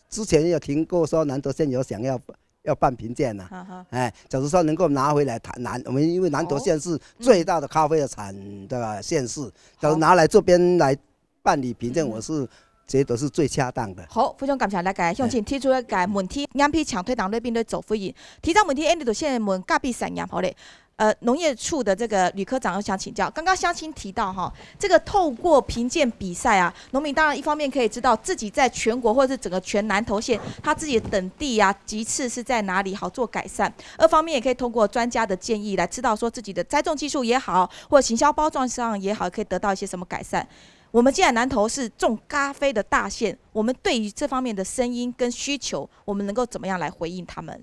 之前有听过说南投县有想要要办评鉴呐、哈哈，哎，假如说能够拿回来台南，我们因为南投县是最大的咖啡的产的县市，假如拿来这边来办理评鉴，我是觉得是最恰当的。好，非常感谢大家乡亲提出个问题，眼皮抢推动里边的做回应。第一个问题，恁呢就先问咖啡产业好了。呃，农业处的这个吕科长，我想请教，刚刚乡亲提到哈，这个透过评鉴比赛啊，农民当然一方面可以知道自己在全国或是整个全南投县，他自己的等地啊、级次是在哪里，好做改善；二方面也可以通过专家的建议来知道说自己的栽种技术也好，或行销包装上也好，可以得到一些什么改善。我们既然南投是种咖啡的大县，我们对于这方面的声音跟需求，我们能够怎么样来回应他们？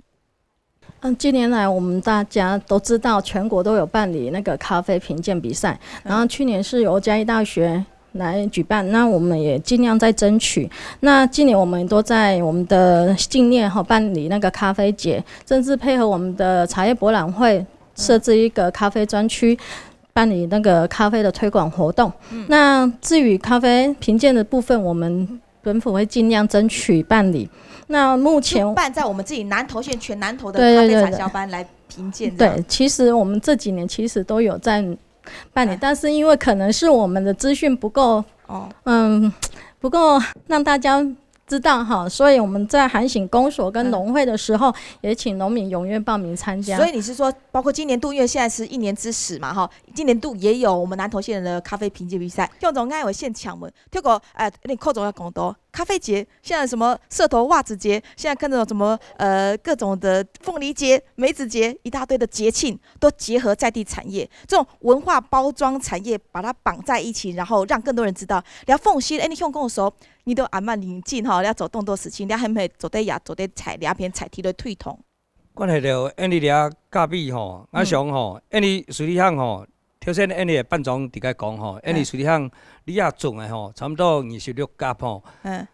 嗯，近年来我们大家都知道，全国都有办理那个咖啡评鉴比赛，然后去年是由嘉义大学来举办，那我们也尽量在争取。那今年我们都在我们的境内哈办理那个咖啡节，甚至配合我们的茶叶博览会设置一个咖啡专区，办理那个咖啡的推广活动。那至于咖啡评鉴的部分，我们本府会尽量争取办理。那目前办在我们自己南投县全南投的对对咖啡对产销班来评鉴，这样对，其实我们这几年其实都有在办理，嗯但是因为可能是我们的资讯不够，哦，嗯，不够让大家知道哈，所以我们在喊醒公所跟农会的时候，也请农民踊跃报名参加。所以你是说，包括今年度，因为现在是一年之始嘛，哈，今年度也有我们南投县的咖啡评鉴比赛。向总，我现请问，透过呃，你寇总要讲到咖啡节，现在什么社头袜子节，现在看这种什么呃各种的凤梨节、梅子节，一大堆的节庆都结合在地产业，这种文化包装产业把它绑在一起，然后让更多人知道。你要奉献，哎，你用功的时候，你都阿慢领进哈，你要走动作事情，你还没走在雅，走在采，两片采提的推动。关系到印尼个咖啡吼，我想吼，印尼水里巷吼，頭先印尼个班长直接讲吼，印尼水里巷你也种个吼，差不多二十六甲吼。嗯，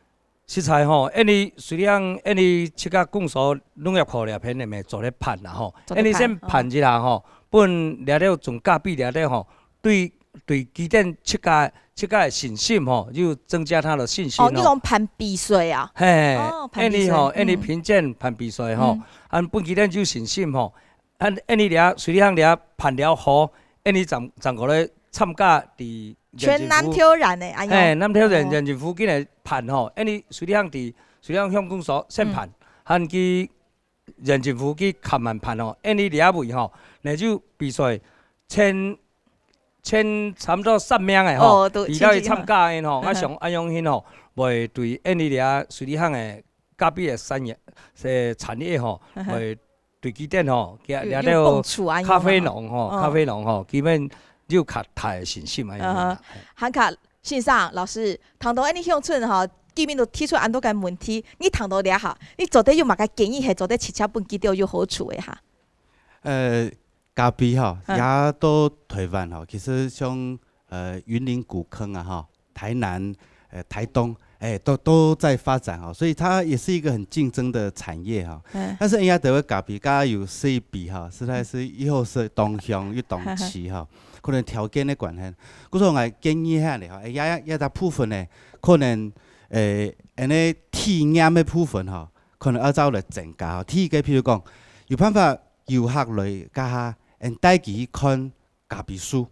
实在吼，印尼水里巷印尼七甲公所农业科了片里面做咧办啦吼，做咧办印尼先办一下吼，分了了种咖啡了了吼，对对基层七甲七甲个信心吼，就增加他的信心哦，你吼。讲办比赛啊？嘿，哦办比赛印尼吼，嗯印尼评鉴办比赛吼嗯，按本基层就信心吼，按印尼了，水里巷了办了好，印尼正正过来参加的全南挑人呢，哎嘿，呦，南挑人哦人附近个办吼，印尼水里巷的水里巷乡公所先办，还去人政府去看慢办吼，印尼了位吼，那就比赛千千差不多三名个吼，哦都比较去千几吼参加个吼，嗯哼啊像安永兴吼，会对印尼了水里巷个咖啡个产业，呃产业吼，嗯哼会对基层吼，给有了有碰触啊，咖啡有嘛农吼，嗯咖啡农吼，基本就较大个信心啊。嗯哼。韩卡先生老师，谈到印尼乡村哈，见面都提出恁多个问题，你谈到了哈，你做得有么个建议，系做得直接分佢兜有好处个哈？呃，咖啡哈，嗯也到台湾哈，其实像呃云林古坑啊哈，台南、呃台东，哎，都都在发展哈，所以它也是一个很竞争的产业哈。嗯但是人家台湾咖啡，刚刚有四比哈，实在是又是东乡又东西哈，可能条件的关系。故所我建议下来哈，哎呀，也大部分呢，可能呃，安尼体验的部分哈，可能要再来增加哈。第一个，譬如讲，有办法游客来家下，嗯，带佢去看咖啡树、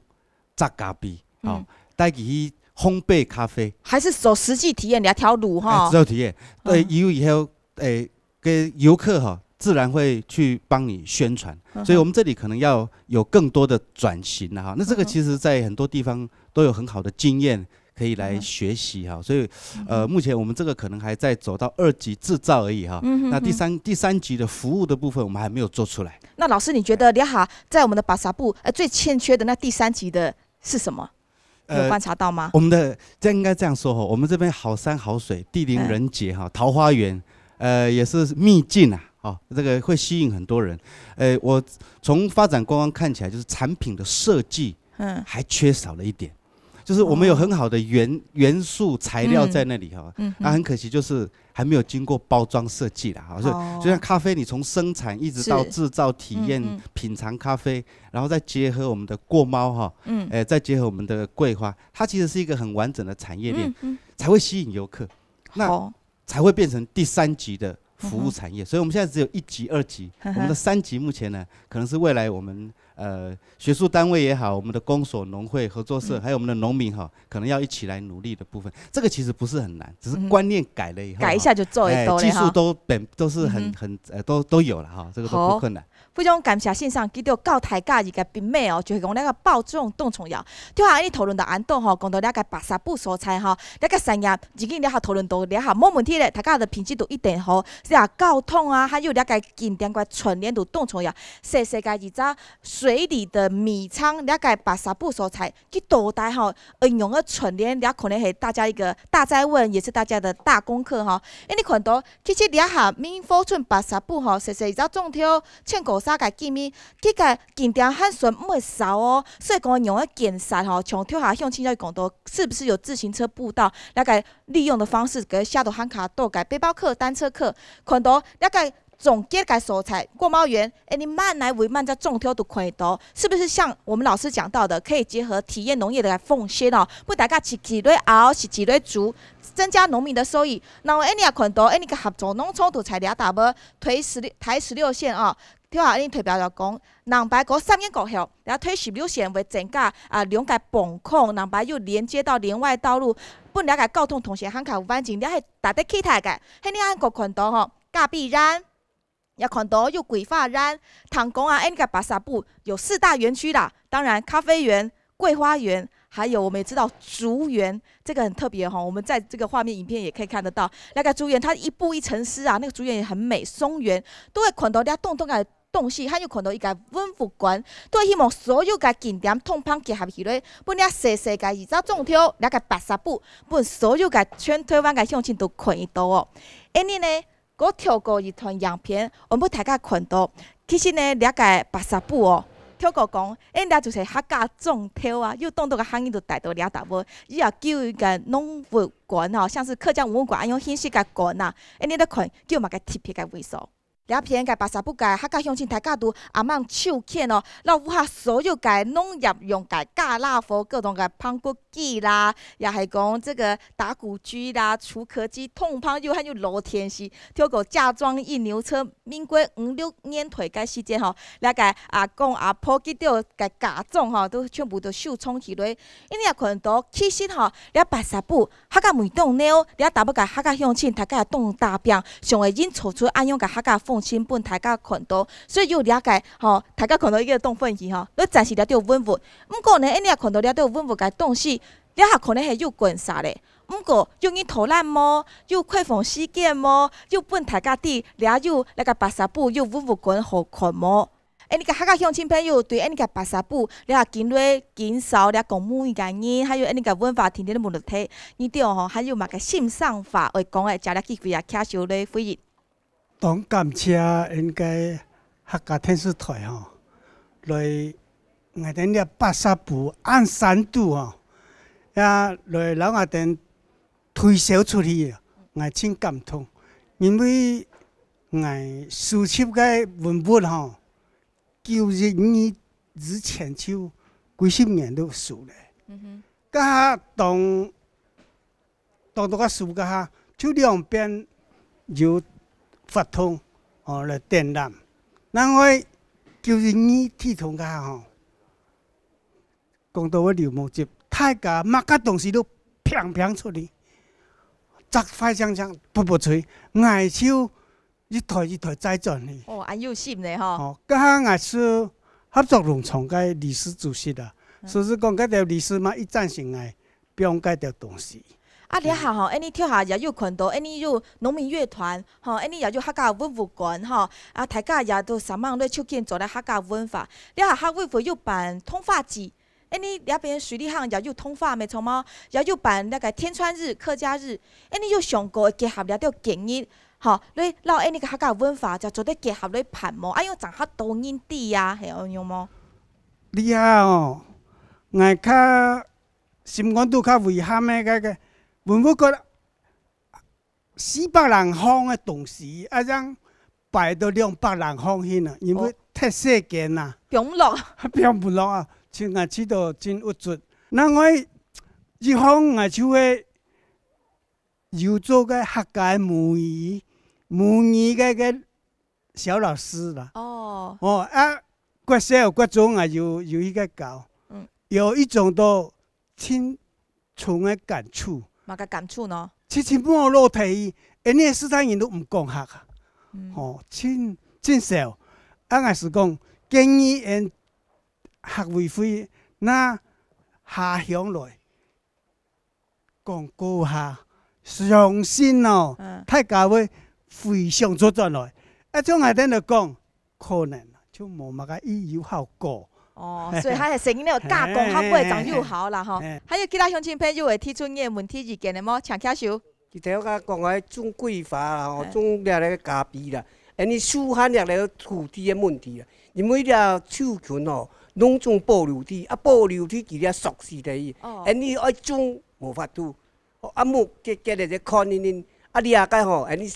摘咖啡，吼，嗯带佢去烘焙咖啡，还是走实际体验两条路哎，哈这？种体验，对，嗯有以后，诶，给游客哈，自然会去帮你宣传，嗯哼所以我们这里可能要有更多的转型了哈。那这个嗯哼其实在很多地方都有很好的经验可以来嗯哼学习哈，所以呃，目前我们这个可能还在走到二级制造而已哈。嗯哼那第三第三级的服务的部分，我们还没有做出来。那老师，你觉得你哈在我们的巴萨布呃最欠缺的那第三级的是什么？你有呃观察到吗？我们的这应该这样说哈，我们这边好山好水，地灵人杰哈，桃花源，呃，也是秘境啊，哦，这个会吸引很多人。呃，我从发展观光看起来，就是产品的设计嗯还缺少了一点，就是我们有很好的元元素材料在那里哈，嗯那很可惜就是还没有经过包装设计啦哈，所以哦就像咖啡，你从生产一直到是制造、体验嗯嗯、品尝咖啡，然后再结合我们的过猫哈，嗯呃，再结合我们的桂花，它其实是一个很完整的产业链，嗯嗯，才会吸引游客，那好，才会变成第三级的服务产业，所以我们现在只有一级、二级，我们的三级目前呢，可能是未来我们呃学术单位也好，我们的公所、农会、合作社，还有我们的农民哈，可能要一起来努力的部分。这个其实不是很难，只是观念改了以后，改一下就做得到了哈。哎，技术都本都是很很呃都都有了哈，这个都不困难。非常感谢先生，佢都教大家一个秘密哦，就係讲那个包装当重要。頭下你討論到恁多吼，講到這个巴沙布所在吼，這个產業已經這下討論到這下無問題咧，大家的品質都一定好。這下交通啊，還有這个景點个串聯都當重要。細細个一隻水里的米倉，這个巴沙布所在，佢到底吼，會用个串聯，這可能係大家一个大哉問，也是大家的大功課吼。因為看到，其實這下明火村巴沙布吼，細細一隻庄頭，千過沙个居民，佢个景點還算毋會少哦。所以講用个建設吼，像頭下鄉親有講到，是不是有自行車步道，大概利用的方式，給寫到還較多个背包客、單車客，看到大概總結个所在，國貿園，哎，你慢來為慢在種田都看得到，是不是像我們老師講到的，可以結合體驗農業的風險哦，分大家自己來熬，自己來煮，增加農民的收益。然後，哎，你也看到，哎，你个合作農場都在這搭位，台十六，台十六線哦， 頭下恁特別來講，南北過三年過後，這台十六線會增加啊兩个磅空，南北又連接到連外道路，分這个交通動線還較完整，這係值得期待个。係你還過看到吼，咖啡園，也看到有桂花園，聽講啊，恁个巴沙布有四大園區啦，當然咖啡園、桂花園，還有我們也知道竹園，這個很特別吼，我們在這個畫面影片也可以看得到，那個竹園它一步一層絲啊，那個竹園也很美，松園，都會看到這當中个 東西，還有看到一個文物館，都希望所有个景點通盤結合起來，分這細細个一隻莊頭，這个巴沙布，分所有个全台灣个鄉親都看得到哦。恁呢呢，我透過一段影片，我分大家看到，其實呢，這个巴沙布哦，透過講，哎，這就係客家莊頭啊，有當多个客人都帶到這搭位，佢也叫一個農物館吼，像是客家文物館恁樣形式个館啊，哎，你來看，叫麼个特別个位所。 這片个巴沙布个客家鄉親，大家都阿吂手牽哦，摎屋下所有个農業用个家樂福，各種个棒骨機啦，也係講這個打穀機啦、除殼機，通盤有，還有老電視，透過嫁妝運牛車，民國五六年代个時間吼，這个阿公阿婆佢兜个嫁妝吼，都全部都收藏起來。因為也看到，其實吼，這巴沙布 客家味當濃，這搭位个客家鄉親，大家也當打拚，想愛營造出恁樣个客家風情分大家看到。所以有這个吼，大家看到一個當歡喜吼，你展示這兜文物。毋過呢，恁呢看到這兜文物个東西，這下可能係有關係咧。毋過有人偷懶無，有開放時間無，有分大家知，這有這个巴沙布有文物館好看無？ 恁呢个客家鄉親朋友對恁呢个巴沙布，這个經歷、經驗，這講母語个人，還有恁呢个文化定定个問題，你兜吼，還有麼个新想法愛講个，借這機會啊，舉手來回應。當感謝恁个客家電視台吼，來𠊎兜這巴沙布恁深度吼，也來摎𠊎兜 推銷出去，𠊎真感動。因為𠊎收集个文物吼，九一二之前就幾十年都收咧。該下當，當多个收該下，就兩邊有活動，哦，來展覽。另外，九一二地動該下吼， 講到个流目汁，大家麼个東西都砰砰出去，砸壞淨淨，噗噗脆，𠊎就一台一台載轉去。哦，恁有心呢吼。哦，該下𠊎係合作農場个理事主席啊，所以講該兜理事嘛，一贊成𠊎放該兜東西。啊，這下吼，恁呢頭下也有看到，恁呢有農民樂團，吼，恁呢也有客家文物館，吼，啊，大家也都相幫來促進做這客家文化。這下客委會有辦桐花節， 恁呢這片水里巷也有桐花，無錯無？也有辦該个天穿日、客家日，恁呢有想過結合這兜節日，吼，來摎恁呢个客家文化就做得結合來辦無？恁樣正較多人知啊，係恁樣無？這下哦，𠊎較心肝肚較遺憾个該个文物館 四百零項个東西，啊，正擺到兩百零項去啊，因為哦，忒細間啊，放毋落。放毋落啊，像𠊎試著真鬱卒。另外一項𠊎就會有做个客家母語，母語个个小老師啦。哦。哦，啊，國小、國中啊，有，有一個教。嗯。有一種都盡重个感觸。麼个感觸呢？直直無落地，𫣆俚个世代人都毋講客啊。嗯。吼，盡，盡少。啊，𠊎係講，建議𫣆客委會拿下鄉來， 講過下，相信哦，嗯。大家會回想做轉來。啊，像𠊎等來講，可能就無麼个意義有效果。哦，所以佢係聲音有加工，嘿，佢毋會正有效啦，吼。嘿。還有其他鄉親朋友會提出你个問題、意見个無？請舉手。其實我講个種桂花啦，吼，嘿。種這个咖啡啦，恁呢舒緩這个土地个問題啦。因為這樹群吼，攏總保留地，啊，保留地佢這熟悉个，哦。恁呢愛種 無法度。哦，啊，目結結个看恁恁，啊，這个吼，恁呢，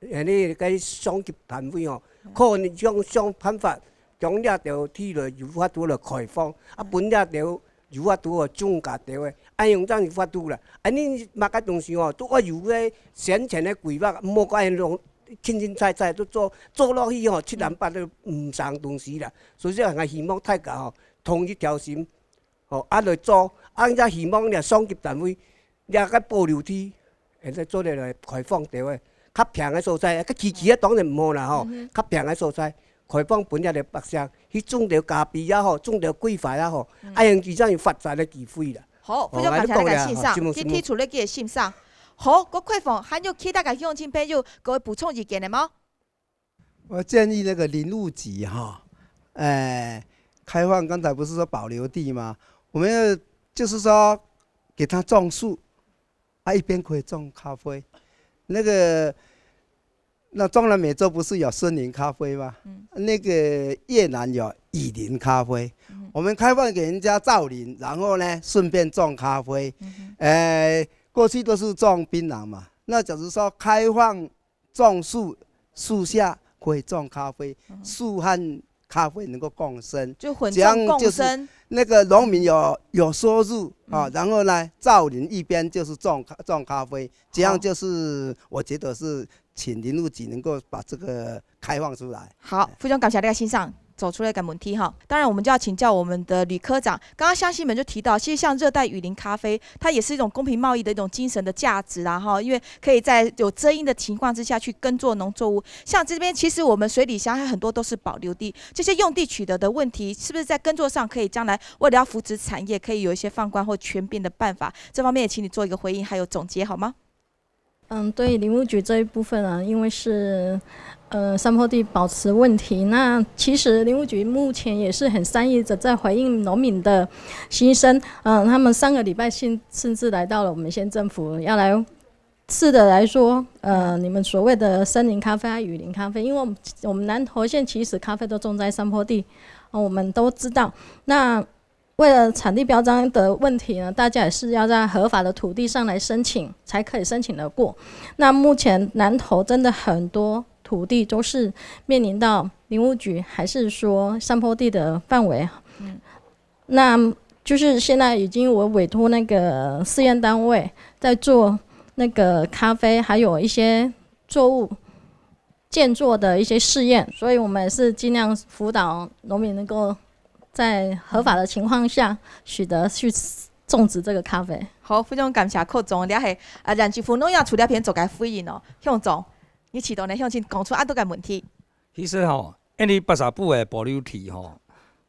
恁呢个上級單位吼，嗯。可能想，想辦法，將這條地來有法度來開放，啊，嗯。分這條有法度來種咖啡个，啊，用這樣有法度啦。啊，恁呢麼个東西吼，都愛有个先前个規劃，莫講恁樣清清彩彩都做，做落去吼，七摎八都毋成東西啦。所以講，希望大家吼，同一條心， 吼，啊來做，啊，也希望這上級單位，這个保留地，會使做得來開放兜仔，較平个所在，較崎崎个當然毋好啦吼，嗯哼。較平个所在，開放分這个百姓去種兜咖啡也好，種兜桂花也好，嗯。啊，用這種發展个機會啦。好，非常感謝大家欣賞，哦，啊，你講了，哦，節目，今天除了个欣賞，好，各位朋友，還有其他个鄉親朋友，各位補充意見个無？ 我建議那個林務局哈，呃，開放，剛才不是說保留地嗎？我們要，就是說給他種樹，啊，一邊可以種咖啡。那個，那中南美洲不是有森林咖啡嗎？嗯。那個越南有雨林咖啡。嗯。我們開放給人家造林，然後呢，順便種咖啡。嗯哼。呃，過去都是種檳榔嘛，那假如說開放 種樹，樹下可以種咖啡，嗯。樹和咖啡能夠共生，就混種共生。這樣就是那個農民有，有收入啊，嗯。然後呢，造林一邊就是種咖，種咖啡，這樣就是，好。我覺得是請林務局能夠把這個開放出來。好，非常感謝大家欣賞。 走出來个問題哈。當然，我們就要請教我們的呂科長。剛剛湘西門就提到，其實像熱帶雨林咖啡，它也是一種公平貿易的一種精神的價值啦哈，因為可以在有遮陰的情況之下去耕作農作物。像這邊，其實我們水里鄉還有很多都是保留地，這些用地取得的問題，是不是在耕作上可以將來為了要扶植產業，可以有一些放寬或權變的辦法？這方面也請你做一個回應，還有總結好嗎？ 嗯，對於林務局這一部分啊，因為是，呃，山坡地保持問題，那其實林務局目前也是很善意地在回應農民的心聲。嗯，他們上個禮拜甚，甚至來到了我們縣政府，要來試著來說，呃，你們所謂的森林咖啡啊、雨林咖啡，因為我們，我們南投縣其實咖啡都種在山坡地，呃，我們都知道。那 為了產地標章的問題呢，大家也是要在合法的土地上來申請，才可以申請得過。那目前南投真的很多土地都是面臨到林務局還是說山坡地的範圍。嗯。那就是現在已經有委託那個試驗單位在做那個咖啡，還有一些作物 建作的一些試驗，所以我們也是盡量輔導農民能夠在合法的情況下取得去種植這個咖啡。好，非常感謝柯總，這係，啊，蘭吉福農業處這片做个回應哦。向總，你試著呢，向前講出恁多个問題。其實吼，𫣆俚北沙埔个保留地吼，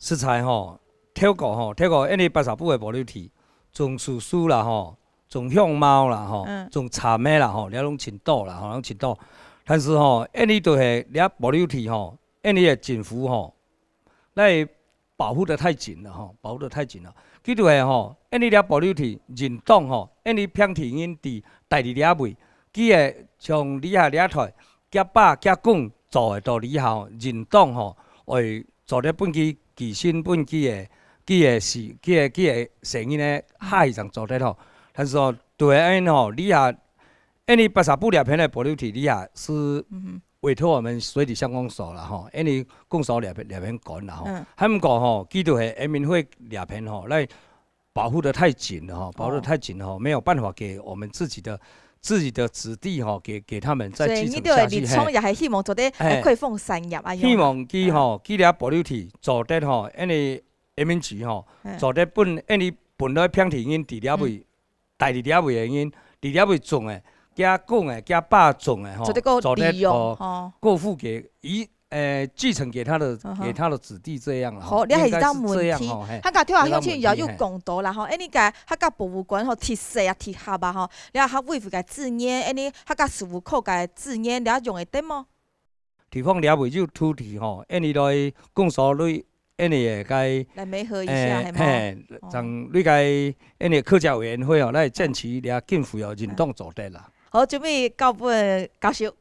實在吼，透過吼，透過𫣆俚北沙埔个保留地，種樹樹啦吼， 種香茅啦吼，嗯。種蠶仔啦吼，這攏盡多啦吼，攏盡多。但是吼，𫣆俚都係這保留地吼，𫣆俚个政府吼，來保護得太緊了吼，保護得太緊了。佢就係吼，𫣆俚這保留地認同吼，𫣆俚平地人在戴理這位，佢个像這下這台，夾把夾管做得到這下吼，認同吼，會做得分佢寄信分佢个，佢个事，佢个，佢个生意呢，下一場做得吼。但是吼， 對，恁呢吼，這下，𫣆俚北沙埔這片个保留地這下是委託我們水里鄉公所啦吼，𫣆俚公所這片，這片管啦吼。嗯。還毋過吼，佢就係原民會這片吼，來保護得太緊了吼，保護得太緊了吼，哦。沒有辦法給我們自己的自己的子弟吼，给，给他们再继承下去，所以你就會立場也係希望做得，嘿。呃，開放產業啊，希望佢吼，嘿。佢這保留地做得吼，因為移民局吼，嘿。做得分，因為本來平地人佇這位，嗯。戴佇這位的人，佇這位種的，佢講的，佢爸種的吼，做得過利用，做得，哦，吼。過戶給一 呃，繼承給他的，嗯哼。給他的子弟這樣啦，吼。好，這係一道問題。應該是這樣吼，嘿。客家條例鄉親也有講到啦，吼，這道問題，嘿。哎，你个客家博物館吼，特色啊，特色啊，吼，你看客委會个資源，哎，你客家事務科个資源，你用會得無？地方了解有土地吼，哎，你來公所內，哎，你也該，來媒合一下，哎，嘿，嘿，哦。像你該，哎，你客家委員會哦，來爭取你經費哦，認同做得啦。好，準備交分教授。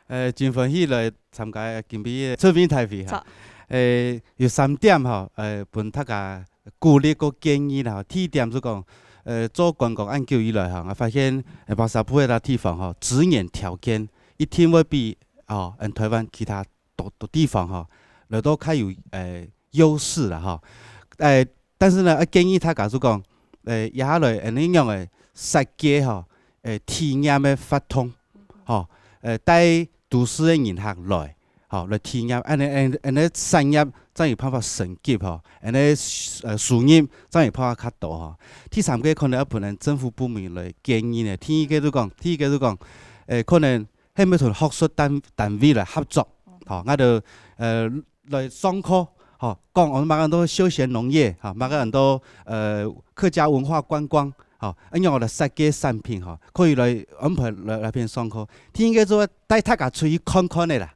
呃，真歡喜來參加今晡日个村民大會哈。著。呃，有三點吼，呃，分大家鼓勵个建議啦。第一點就講，呃，做觀光恁久以來哈，𠊎發現，呃，巴沙布這个地方吼，資源條件一定會比，哦，嗯，臺灣其他多，多地方吼，來到較有，呃，優勢啦吼。呃， 但是呢，啊，建議大家就講，呃，接下來恁樣个設計吼，呃，體驗个活動，吼，呃，帶都市个人客來，吼，來體驗，恁樣，恁，恁樣產業正有辦法升級吼，恁樣，呃，收入正有辦法較多吼。第三個可能愛分政府部門來建議呢，第一個就講，第一個就講，呃，可能 係毋係同學術單，單位來合作，吼，𠊎兜，呃，來上課，吼，講𠊎兜麼个安到休閒農業，吼，麼个安到，呃，客家文化觀光，吼，恁樣𠊎來設計產品，吼，可以來安排來，來片上課。第一個就帶大家出去看看个啦，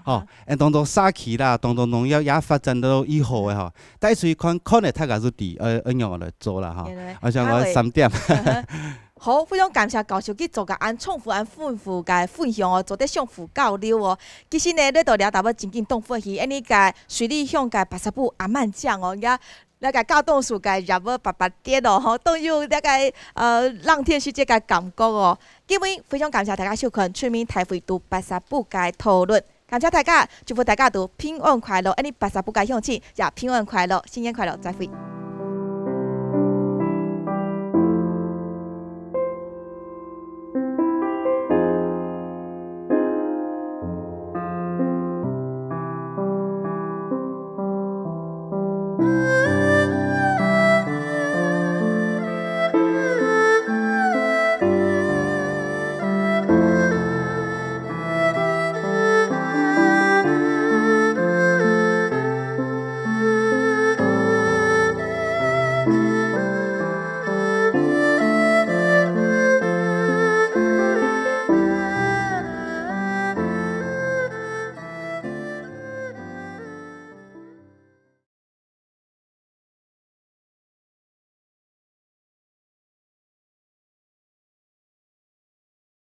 吼，嗯哼。恁當多社區啦，當多農業也發展到以後个，吼，帶出去看，看了大家就知，呃，恁樣來做啦，吼。原來，𠊎想𠊎三點。好欸。嗯哼。 好，非常感謝教授佢做个恁豐富、恁豐富个分享哦，做得相互交流哦。其實呢，來到這搭位真經當歡喜，恁呢个水里鄉个巴沙布阿曼醬哦，也那个教導書个也無白白跌哦，吼，都有那个，呃，冷天時節个感覺哦。今日非常感謝大家收看村民大會在巴沙布个討論，感謝大家，祝福大家都平安快樂，恁呢巴沙布个鄉親也平安快樂，新年快樂，再會。